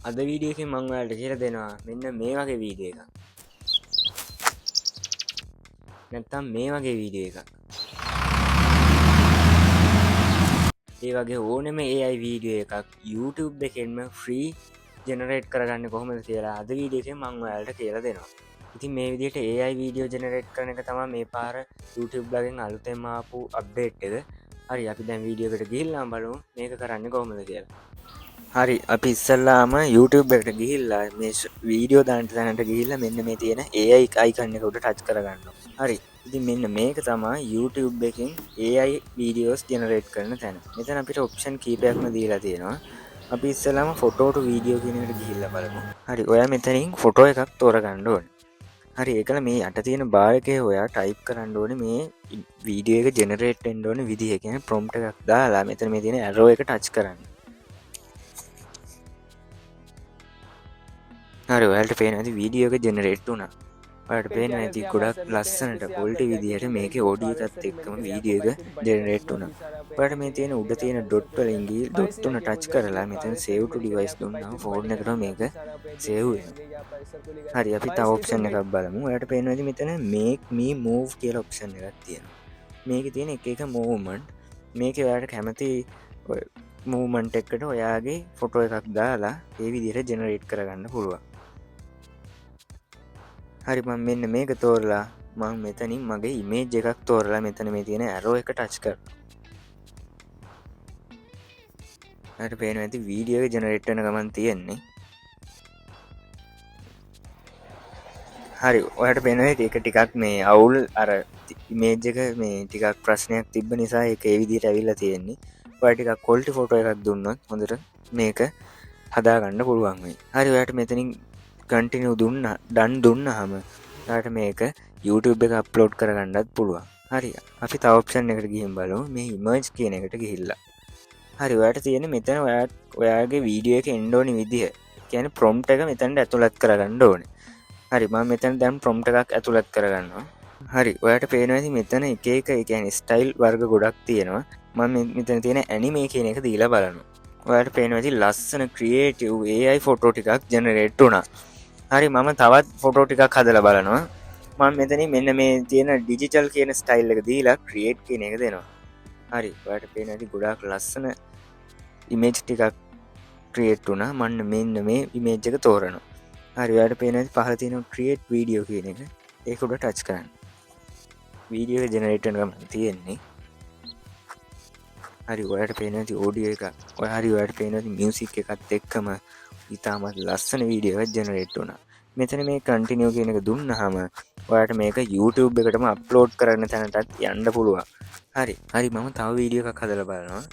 අද වීඩියෝ එකෙන් මම ඔයාලට කියලා දෙනවා මෙන්න මේ වගේ වීඩියෝ එකක්. නැත්තම් මේ වගේ වීඩියෝ එකක්. ඒ වගේ ඕනෙම AI video එකක් YouTube එකෙන්ම ෆ්‍රී ජෙනරේට් කරගන්නේ කොහොමද කියලා අද වීඩියෝ එකෙන් මම ඔයාලට කියලා දෙනවා. ඉතින් මේ විදිහට AI video generate කරන එක තමයි මේ පාර YouTube ලගෙන් අලුතෙන්ම ආපු අප්ඩේට් එක. හරි, අපි දැන් වීඩියෝ එකට ගිහිල්ලාම බලමු මේක කරන්නේ කොහොමද කියලා. හරි, අපි ඉස්සල්ලාම YouTube එකට ගිහිල්ලා මේ වීඩියෝ දාන්න තැනට ගිහිල්ලා මෙන්න මේ තියෙන AI icon එක උඩ ටච් කරගන්නවා. හරි, ඉතින් මෙන්න මේක තමයි YouTube එකෙන් AI videos generate කරන තැන. මෙතන අපිට ඔප්ෂන් කීපයක්ම දීලා තියෙනවා. අපි ඉස්සෙල්ලාම ෆොටෝ ටු වීඩියෝ කියන එකට ගිහිල්ලා බලමු. හරි, ඔයා මෙතනින් ෆොටෝ එකක් තෝරගන්න ඕනේ. හරි, ඒකල මේ යට තියෙන බාර් එකේ ඔයා ටයිප් කරන්න ඕනේ මේ වීඩියෝ එක ජෙනරේට් වෙන්න ඕනේ විදිහ. ඒ කියන්නේ ප්‍රොම්ප්ට් එකක් දාලා මෙතන මේ තියෙන ඇරෝ එක ටච් කරන්න. හරි, ඔයාලට පේනවා ඇති වීඩියෝ එක ජෙනරේට් වුණා. ඔයාලට පේනවා ඇති ගොඩක් ලස්සනට ක්වොලිටි විදිහට මේකේ ඔඩියෝ එකත් එක්කම වීඩියෝ එක ජෙනරේට් වුණා. ඔයාලට මේ තියෙන උඩ තියෙන ඩොට් වලින් ගිහින් ඩොට් තුන ටච් කරලා මෙතන සේව් ටු ඩිවයිස් දුන්නාම ෆෝන් එකටම මේක සේව් වෙනවා. හරි, අපි තව ඔප්ෂන් එකක් බලමු. ඔයාලට පේනවා ඇති මෙතන මේක් මී මූව් කියලා ඔප්ෂන් එකක් තියෙනවා. මේකේ තියෙන එක එක මූව්මන්ට්, මේකේ ඔයාලට කැමති ඔය මූව්මන්ට් එකකට ඔයාගේ ෆොටෝ එකක් දාලා ඒ විදිහට ජෙනරේට් කරගන්න පුළුවන්. හරි, මම මෙන්න මේක තෝරලා මම මෙතනින් මගේ ඉමේජ් එකක් තෝරලා මෙතන මේ තියෙන ඇරෝ එක ටච් කරනවා. ඔයාලට පේනවා ඇති වීඩියෝ එක ජෙනරේට් වෙන ගමන් තියෙන්නේ. හරි, ඔයාලට පේනවා ඇති ඒක ටිකක් මේ අවුල්, අර ඉමේජ් එක මේ ටිකක් ප්‍රශ්නයක් තිබ්බ නිසා ඒක ඒ විදිහට ඇවිල්ලා තියෙන්නේ. ඔයාලට ටිකක් ක්වොලිටි ෆොටෝ එකක් දුන්නොත් හොඳට මේක හදාගන්න පුළුවන් වෙයි. හරි, ඔයාලට මෙතනින් කන්ටිනියු දුන්නා, ඩන් දුන්නාම ඔයාලට මේක YouTube එක අප්ලෝඩ් කරගන්නත් පුළුවන්. හරි, අපි තව ඔප්ෂන් එකකට ගිහින් බලමු මේ ඉමර්ජ් කියන එකට ගිහිල්ලා. හරි, ඔයාලට තියෙන්නේ මෙතන ඔයාගේ වීඩියෝ එක එන්න ඕනි විදිහ. ඒ කියන්නේ ප්‍රොම්ප්ට් එක මෙතනට ඇතුළත් කරගන්න ඕනේ. හරි, මම මෙතන දැන් ප්‍රොම්ප්ට් එකක් ඇතුළත් කරගන්නවා. හරි, ඔයාලට පේනවා ඇති මෙතන එක එක, ඒ කියන්නේ ස්ටයිල් වර්ග ගොඩක් තියෙනවා. මම මෙතන තියෙන ඇනිමේ කියන එක දීලා බලනවා. ඔයාලට පේනවා ඇති ලස්සන ක්‍රියේටිව් AI photo ටිකක් ජෙනරේට් වුණා. හරි, මම තවත් ෆොටෝ ටිකක් හදලා බලනවා. මම මෙතනින් මෙන්න මේ තියෙන ඩිජිටල් කියන ස්ටයිල් එක දීලා ක්‍රියේට් කියන එක දෙනවා. හරි, ඔයාලට පේනවා ඇති ගොඩාක් ලස්සන ඉමේජ් ටිකක් ක්‍රියේට් වුණා. මම මෙන්න මේ ඉමේජ් එක තෝරනවා. හරි, ඔයාලට පේනවා ඇති පහළ තියෙන ක්‍රියේට් වීඩියෝ කියන එක. ඒක උඩ ටච් කරන්න. වීඩියෝ එක ජෙනරේට් වෙන ගමන් තියෙන්නේ. හරි, ඔයාලට පේනවා ඇති ඔඩියෝ එක. ඔය හරි, ඔයාලට පේනවා ඇති මියුසික් එකත් එක්කම ඉතාමත් ලස්සන වීඩියෝ එකක් ජෙනරේට් වුණා. මෙතන මේ කන්ටිනියු කියන එක දුන්නාම ඔයාලට මේක YouTube එකටම අප්ලෝඩ් කරන තැනටත් යන්න පුළුවන්. හරි, හරි, මම තව වීඩියෝ එකක් හදලා බලනවා.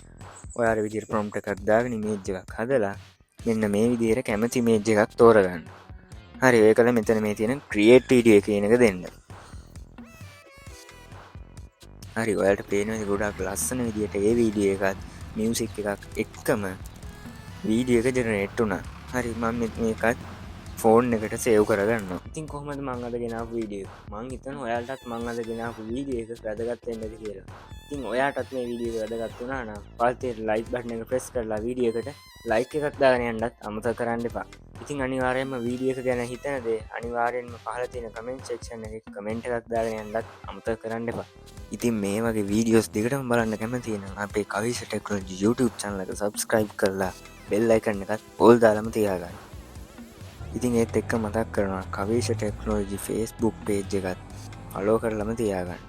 ඔයා අර විදිහට ප්‍රොම්ප්ට් එකක් දාගෙන ඉමේජ් එකක් හදලා මෙන්න මේ විදිහට කැමති ඉමේජ් එකක් තෝරගන්න. හරි, ඒකල මෙතන මේ තියෙන ක්‍රියේට් වීඩියෝ කියන එක දෙන්න. හරි, ඔයාලට පේනවා ඉතින් ගොඩාක් ලස්සන විදිහට ඒ වීඩියෝ එකත් මියුසික් එකක් එක්කම වීඩියෝ එක ජෙනරේට් වුණා. හරි, මම මේකත් ෆෝන් එකට සේව් කරගන්නවා. ඉතින් කොහොමද මං අද ගෙනාවු වීඩියෝ එක? මං හිතනවා ඔයාලටත් මං අද ගෙනාවු වීඩියෝ එක වැදගත් වෙන්න ඇති කියලා. ඉතින් ඔයාටත් මේ වීඩියෝ එක වැදගත් වුණා නම් පහළ තියෙන ලයික් බටන් එක ප්‍රෙස් කරලා වීඩියෝ එකට ලයික් එකක් දාගෙන යන්නත් අමතක කරන්න එපා. ඉතින් අනිවාර්යයෙන්ම වීඩියෝ එක ගැන හිතන දේ අනිවාර්යයෙන්ම පහළ තියෙන කමෙන්ට් සෙක්ෂන් එකේ කමෙන්ට් එකක් දාගෙන යන්නත් අමතක කරන්න එපා. ඉතින් මේ වගේ වීඩියෝස් දිගටම බලන්න කැමති නම් අපේ කවිෂ ටෙක්නොලොජි YouTube channel එක subscribe කරලා බෙල් අයිකන් එකත් ඕල් දාලාම තියාගන්න. ඉතින් ඒත් එක්ක මතක් කරනවා කවිෂ ටෙක්නොලොජි Facebook page එකත් ෆලෝ කරලම තියාගන්න.